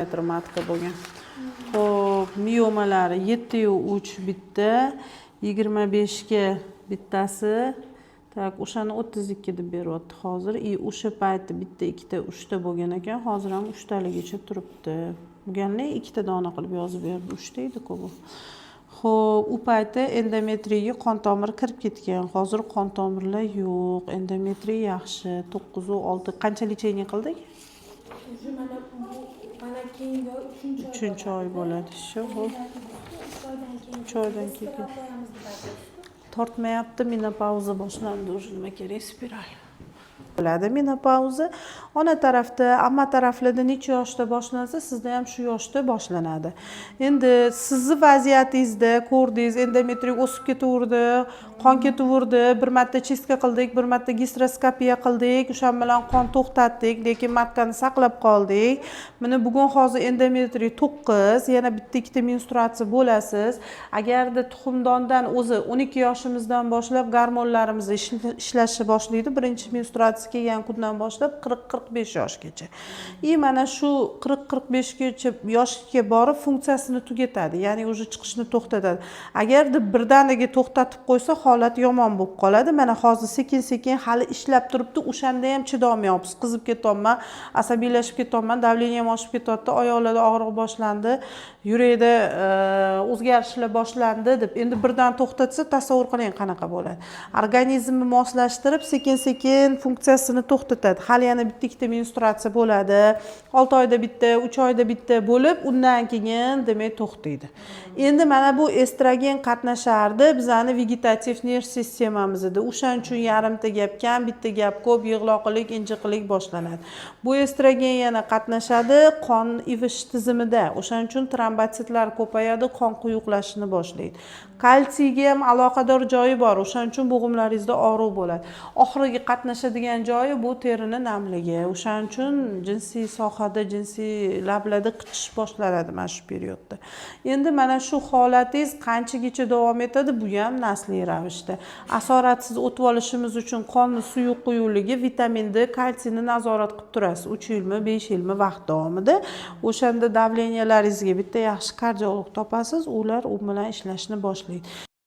Metr матка bo'lgan. Xo'p, miomalari 7,3 bitta, 25ga bittasi. Так, o'shani 32 deb beryapti hozir. И o'sha payti bitta, ikkita, uchta bo'lgan ekan, hozir ham uchtaligicha turibdi. Bo'lganlik ikkita dona qilib yozib berdi, uchta edi-ku bu. Xo'p, u payti endometriyga qon tomiri kirib ketgan. Hozir qon tomirlar yo'q, endometriy yaxshi, 9,6. Qancha лечение qildik? Уже mana bu, mana keyingi oy uchinchi oy. Uchinchi oy bo'ladi. Shu, xo'p. 3 oydan keyin. 3 oydan keyin. Spiral qo'yamiz deb aytyapsiz. Tortmayapti, menopauza boshlandi уже, nima kerak spiral. Bo'ladi menopauza. Ona tarafda, amma taraflarda necha yoshda boshlansa, sizda ham shu yoshda boshlanadi. Endi sizni vaziyatingizda ko'rdingiz, endometriy o'sib ketaverdi, qon ketaverdi, bir marta чистка qildik, bir marta gisteroskopiya qildik, o'shan bilan qon to'xtatdik, lekin матка ni saqlab qoldik. Mana bugun hozir endometriy 9, yana bitta ikkita menstruatsiya bo'lasiz. Agarda tuxumdondan o'zi 12 yoshimizdan boshlab gormonlarimiz ishlashni boshlaydi, birinchi menstruatsiya kelgan kundan boshlab 40-45 yoshgacha. И mana shu 40-45gacha yoshga borib funksiyasini tugatadi, ya'ni уже chiqishni to'xtatadi. Agarda birdaniga to'xtatib qo'ysa, holat yomon bo'lib qoladi. Mana hozir sekin sekin hali ishlab turibdi, o'shanda ham chidolmayapsiz, qizib ketyapman, asabiylashib ketyapman, давление m oshib ketyapti, oyoqlarda og'riq boshlandi, yurakda o'zgarishlar boshlandi deb endi birdan to'xtatsa, tasavvur qiling, qanaqa bo'ladi. Organizmni moslashtirib, sekin sekin funksiyasini to'xtatadi. Hali yana bitta ikkita menstruatsiya bo'ladi, 6 oyda bitta, 3 oyda bitta bo'lib, undan keyin demak to'xtaydi. Endi mana bu estrogen qatnashardi bizani vegetativ nerv sistemamizda. O'shaning uchun yarimta gap kam, bitta gap ko'p, yig'loqlik, injiqlik boshlanadi. Bu estrogen yana qatnashadi qon ivish tizimida. O'shaning uchun trombotsitlar ko'payadi, qon quyuqlashishni boshlaydi. Kalsiyga ham aloqador joyi bor, o'shaning uchun bo'g'imlaringizda og'riq bo'ladi. Oxirgi qatnashadigan joyi bu terini namligi. O'shaning uchun jinsiy sohada, jinsiy lablarda qichish boshlanadi mana shu период da. Endi mana shu holatingiz qanchagacha davom etadi? Bu ham nasliy ravishda. Asoratsiz o'tib olishimiz uchun qonni suyuq quyuqligi, vitamin D, kalsiyni nazorat qilib turasiz 3 yilmi, 5 yilmi vaqt davomida. O'shanda давления laringizga bitta yaxshi kardiolog topasiz, ular u bilan ishlashni boshlaydi.